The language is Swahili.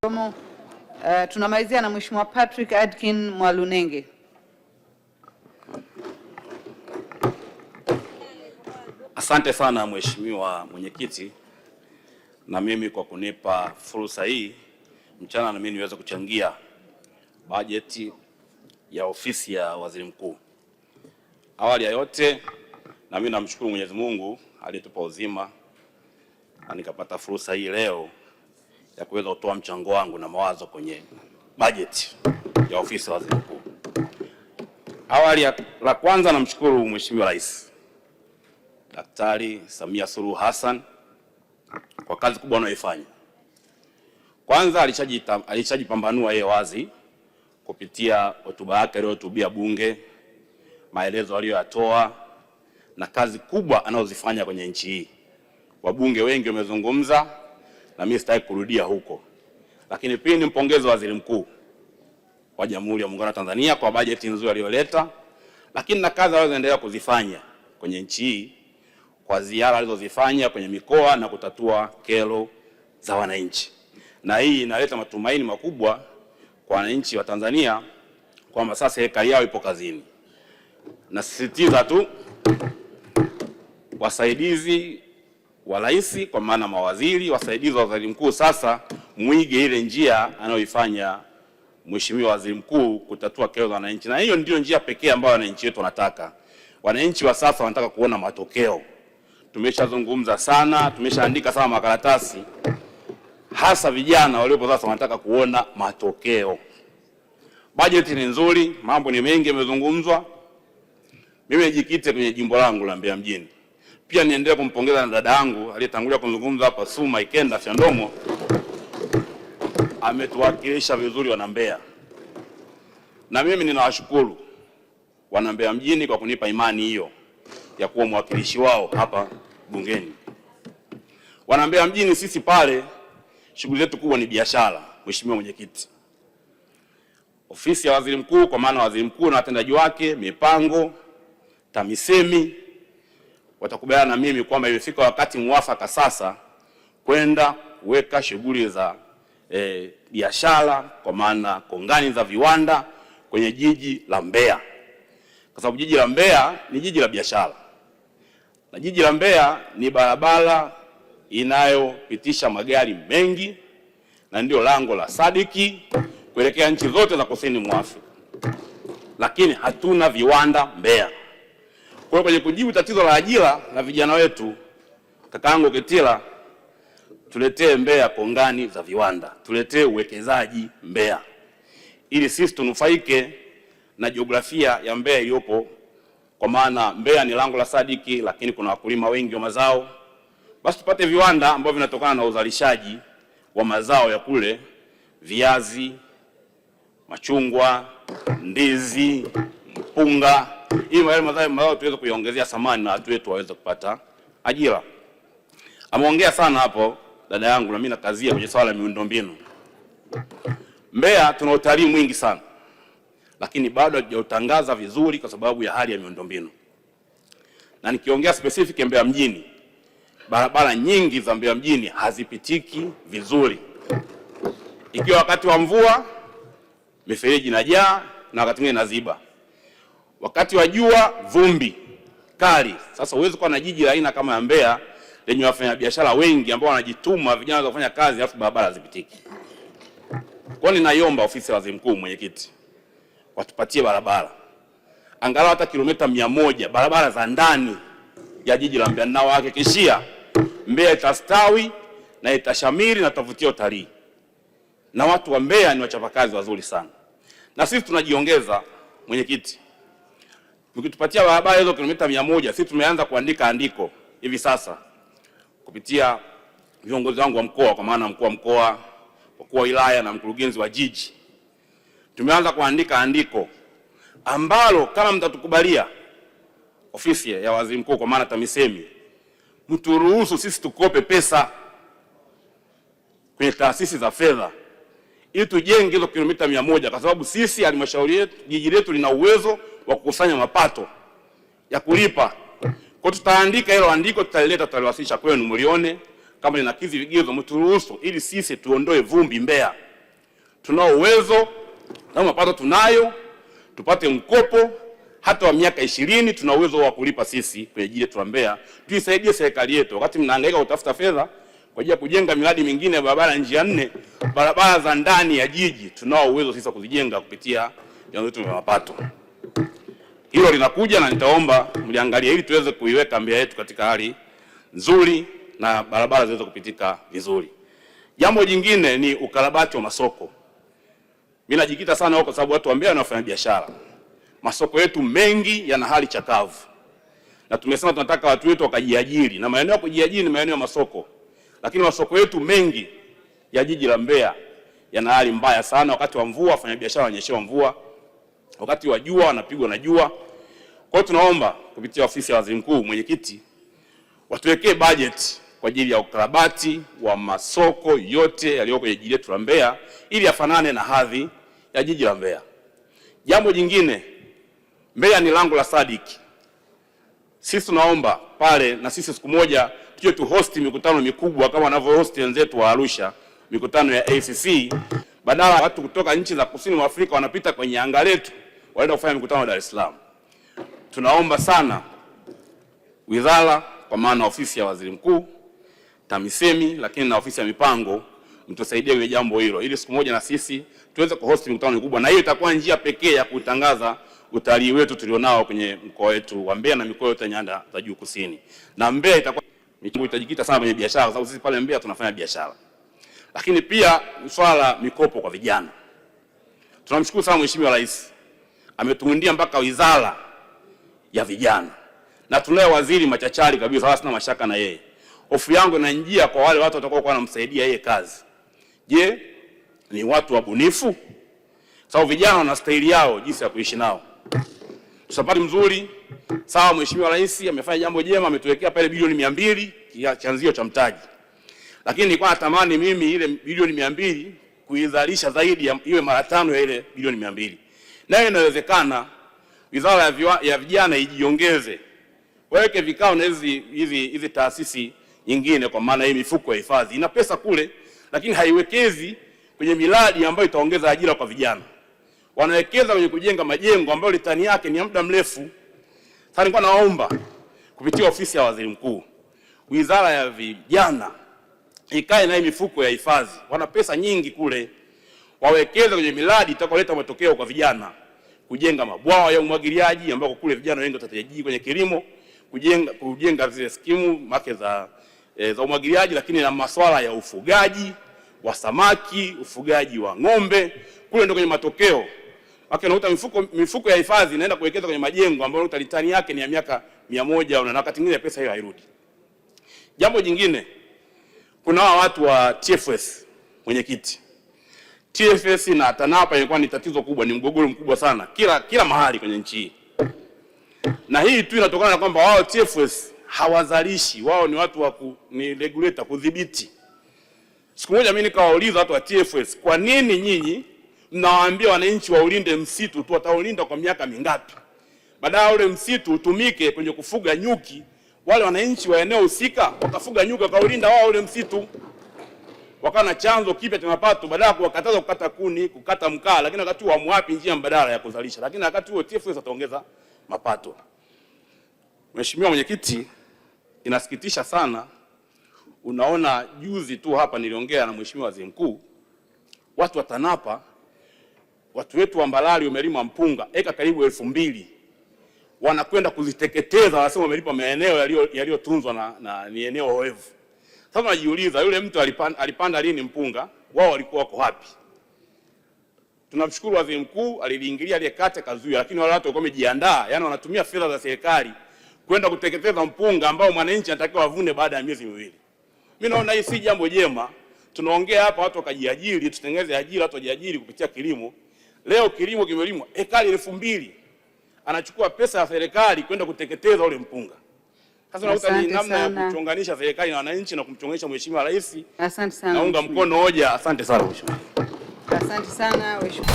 Mdomo. Tunamalizia na Mheshimiwa Patrick Adkin Mwalunenge. Asante sana Mheshimiwa Mwenyekiti, na mimi kwa kunipa fursa hii mchana na mimi niweze kuchangia bajeti ya ofisi ya Waziri Mkuu. Awali ya yote, na mimi namshukuru Mwenyezi Mungu aliyetupa uzima na nikapata fursa hii leo ya kuweza kutoa mchango wangu na mawazo kwenye bajeti ya ofisi ya Waziri Mkuu. Awali ya la kwanza, namshukuru Mheshimiwa Rais Daktari Samia Suluhu Hassan kwa kazi kubwa anayoifanya. Kwanza alishajipambanua yeye wazi kupitia hotuba yake aliyohutubia Bunge, maelezo aliyoyatoa na kazi kubwa anazozifanya kwenye nchi hii. Wabunge wengi wamezungumza na mimi sitaki kurudia huko, lakini pia ni mpongeze Waziri Mkuu wa Jamhuri ya Muungano wa Tanzania kwa bajeti nzuri aliyoleta, lakini na kazi anazoendelea kuzifanya kwenye nchi hii kwa ziara alizozifanya kwenye mikoa na kutatua kero za wananchi, na hii inaleta matumaini makubwa kwa wananchi wa Tanzania kwamba sasa serikali yao ipo kazini. Nasisitiza tu wasaidizi wa rais, kwa maana mawaziri, wasaidizi wa waziri mkuu, sasa muige ile njia anayoifanya Mheshimiwa Waziri Mkuu kutatua kero za wananchi, na hiyo ndiyo njia pekee ambayo wananchi wetu wanataka. Wananchi wa sasa wanataka kuona matokeo. Tumeshazungumza sana, tumeshaandika sana makaratasi, hasa vijana waliopo sasa wanataka kuona matokeo. Bajeti ni nzuri, mambo ni mengi yamezungumzwa. Mimi nijikite kwenye jimbo langu la Mbeya mjini. Pia niendelee kumpongeza na dada yangu aliyetangulia kuzungumza hapa, Suma Ikenda Fyandomo, ametuwakilisha vizuri wana Mbeya, na mimi ninawashukuru wana Mbeya mjini kwa kunipa imani hiyo ya kuwa mwakilishi wao hapa bungeni. Wana Mbeya mjini sisi pale shughuli zetu kubwa ni biashara. Mheshimiwa Mwenyekiti, ofisi ya waziri mkuu, kwa maana waziri mkuu na watendaji wake, mipango, TAMISEMI watakubaliana na mimi kwamba imefika wakati mwafaka sasa kwenda kuweka shughuli za biashara kwa maana kongani za viwanda kwenye jiji la Mbeya, kwa sababu jiji la Mbeya ni jiji la biashara na jiji la Mbeya ni barabara inayopitisha magari mengi na ndio lango la Sadiki kuelekea nchi zote za kusini mwa Afrika, lakini hatuna viwanda Mbeya. Kwa hiyo kwenye kujibu tatizo la ajira la vijana wetu, kakaangu Kitila, tuletee Mbeya kongani za viwanda, tuletee uwekezaji Mbeya ili sisi tunufaike na jiografia ya Mbeya iliyopo, kwa maana Mbeya ni lango la Sadiki, lakini kuna wakulima wengi wa mazao, basi tupate viwanda ambavyo vinatokana na uzalishaji wa mazao ya kule, viazi, machungwa, ndizi, mpunga, ili yale mazao tuweze kuiongezea thamani na watu wetu waweze kupata ajira. Ameongea sana hapo dada yangu, na mimi nakazia kwenye swala la miundombinu. Mbeya tuna utalii mwingi sana, lakini bado hatujautangaza vizuri kwa sababu ya hali ya miundombinu. Na nikiongea specific Mbeya mjini, barabara nyingi za Mbeya mjini hazipitiki vizuri, ikiwa wakati wa mvua mifereji inajaa na wakati mwingine inaziba, wakati wa jua vumbi kali. Sasa huwezi kuwa na jiji la aina kama ya Mbeya lenye wafanyabiashara wengi ambao wanajituma, vijana wa kufanya kazi, alafu barabara hazipitiki. Kwa hiyo ninaiomba ofisi ya waziri mkuu, mwenyekiti, watupatie barabara angalau hata kilomita 100 barabara za ndani ya jiji la Mbeya. Ninawahakikishia Mbeya itastawi na itashamiri na itavutia utalii, na watu wa Mbeya ni wachapakazi wazuri sana, na sisi tunajiongeza. Mwenyekiti, mkitupatia barabara hizo kilomita 100, sisi tumeanza kuandika andiko hivi sasa kupitia viongozi wangu wa mkoa, kwa maana mkuu wa mkoa, wakuu wa wilaya na mkurugenzi wa jiji, tumeanza kuandika andiko ambalo kama mtatukubalia ofisi ya waziri mkuu, kwa maana TAMISEMI, mturuhusu sisi tukope pesa kwenye taasisi za fedha ili tujenge hizo kilomita 100, kwa sababu sisi halmashauri yetu, jiji letu lina uwezo wa kukusanya mapato ya kulipa. Kwa tutaandika hilo andiko, tutalileta, tutaliwasilisha kwenu mlione kama linakidhi vigezo, mturuhusu ili sisi tuondoe vumbi Mbeya. Tunao uwezo na mapato tunayo, tupate mkopo hata wa miaka 20, tuna uwezo wa kulipa sisi kwenye jiji letu la Mbeya. Tuisaidie serikali yetu wakati mnahangaika kutafuta fedha kwa ajili ya kujenga miradi mingine ya barabara njia nne, barabara za ndani ya jiji tunao uwezo sisi kuzijenga kupitia vyanzo vyetu vya mapato. Hilo linakuja na nitaomba mliangalie ili tuweze kuiweka Mbeya yetu katika hali nzuri na barabara ziweze kupitika vizuri. Jambo jingine ni ukarabati wa masoko. Mimi najikita sana huko kwa sababu watu wa Mbeya wanafanya biashara. Masoko yetu mengi yana hali chakavu, na tumesema tunataka watu wetu wakajiajiri, na maeneo ya kujiajiri ni maeneo ya masoko, lakini masoko yetu mengi ya jiji la Mbeya yana hali mbaya sana. Wakati wa mvua wafanyabiashara wananyeshewa mvua, wakati wa jua wanapigwa na jua. Kwa hiyo tunaomba kupitia ofisi ya Waziri Mkuu, mwenyekiti, watuwekee bajeti kwa ajili ya ukarabati wa masoko yote yaliyoko kwenye jiji letu la Mbeya ili yafanane na hadhi ya jiji la Mbeya. Jambo jingine, Mbeya ni lango la Sadiki. Sisi tunaomba pale na sisi siku moja tuje tu host mikutano mikubwa kama wanavyo host wenzetu wa Arusha, mikutano ya ACC, badala watu kutoka nchi za kusini mwa Afrika wanapita kwenye anga letu waenda kufanya mikutano Dar es Salaam. Tunaomba sana wizara, kwa maana ofisi ya Waziri Mkuu, TAMISEMI, lakini na ofisi ya mipango, mtusaidie kwenye jambo hilo ili siku moja na sisi tuweze kuhost mikutano mikubwa, na hiyo itakuwa njia pekee ya kutangaza utalii wetu tulionao kwenye mkoa wetu wa Mbeya na mikoa yote ya nyanda za juu kusini. Na Mbeya itakuwa itajikita sana kwenye biashara, kwa sababu sisi pale Mbeya tunafanya biashara. Lakini pia swala la mikopo kwa vijana, tunamshukuru sana Mheshimiwa Rais, ametuundia mpaka wizara ya vijana na tunaye waziri machachari kabisa, wala sina mashaka na yeye. Hofu yangu inanijia kwa wale watu watakao kuwa wanamsaidia yeye kazi. Je, ni watu wabunifu? Sababu vijana wana staili yao jinsi ya kuishi nao. Tusapati mzuri. Sawa, Mheshimiwa Rais amefanya jambo jema, ametuwekea pale bilioni 200 ya chanzio cha mtaji. Lakini nilikuwa natamani mimi ile bilioni 200 kuizalisha zaidi ya iwe mara 5 ya ile bilioni 200. Nayo inawezekana Wizara ya Vijana ijiongeze. Waweke vikao na hizi taasisi nyingine, kwa maana hii mifuko ya hifadhi ina pesa kule, lakini haiwekezi kwenye miradi ambayo itaongeza ajira kwa vijana. Wanawekeza kwenye kujenga majengo ambayo litani yake ni ya muda mrefu. Sasa nilikuwa naomba kupitia ofisi ya Waziri Mkuu, Wizara ya Vijana ikae na mifuko ya hifadhi, wana pesa nyingi kule, wawekeze kwenye miradi itakayoleta matokeo kwa vijana, kujenga mabwawa ya umwagiliaji ambako kule vijana wengi watatajiri kwenye kilimo, kujenga zile skimu make za umwagiliaji, lakini na masuala ya ufugaji wa samaki, ufugaji wa ng'ombe, kule ndio kwenye matokeo. Maana unakuta mifuko ya hifadhi inaenda kuwekeza kwenye majengo ambayo unakuta litani yake ni ya miaka 100 na wakati mwingine pesa hiyo hairudi. Jambo jingine, kuna hawa watu wa TFS, mwenyekiti. TFS na TANAPA ilikuwa ni tatizo kubwa, ni mgogoro mkubwa sana kila mahali kwenye nchi hii. Na hii tu inatokana na kwamba wao TFS hawazalishi, wao ni watu wa ni regulator, kudhibiti. Siku moja mimi nikawauliza watu wa TFS, kwa nini nyinyi mnawaambia wananchi waulinde msitu tu, wataulinda kwa miaka mingapi? Badala ule msitu utumike kwenye kufuga nyuki, wale wananchi wa eneo husika wakafuga nyuki wakaulinda wao ule msitu, wakawa na chanzo kipya cha mapato, badala ya kuwakataza kukata kuni, kukata mkaa, lakini wakati huo hamwapi njia mbadala ya kuzalisha, lakini wakati huo TFS ataongeza mapato. Mheshimiwa Mwenyekiti, inasikitisha sana. Unaona, juzi tu hapa niliongea na Mheshimiwa Waziri Mkuu, watu wa TANAPA, watu wetu wa Mbalali wamelima mpunga eka karibu 2000 wanakwenda kuziteketeza, wanasema wamelipa maeneo yaliyotunzwa na ni eneo oevu. Sasa najiuliza yule mtu alipanda lini mpunga? Wao walikuwa wako wapi? Tunamshukuru Waziri Mkuu aliliingilia ile kata kazuia, lakini wale watu walikuwa wamejiandaa, yani wanatumia fedha za serikali kwenda kuteketeza mpunga ambao mwananchi anatakiwa avune baada ya miezi miwili. Mimi naona hii si jambo jema. Tunaongea hapa watu wakajiajiri, tutengeneze ajira, watu wajiajiri kupitia kilimo. Leo kilimo kimelimwa ekari 2000, anachukua pesa ya serikali kwenda kuteketeza ule mpunga. Sasa unakuta ni namna ya kuchonganisha serikali na wananchi na kumchonganisha Mheshimiwa Rais. Asante sana. Naunga mkono hoja. Asante sana Mheshimiwa. Asante sana Mheshimiwa.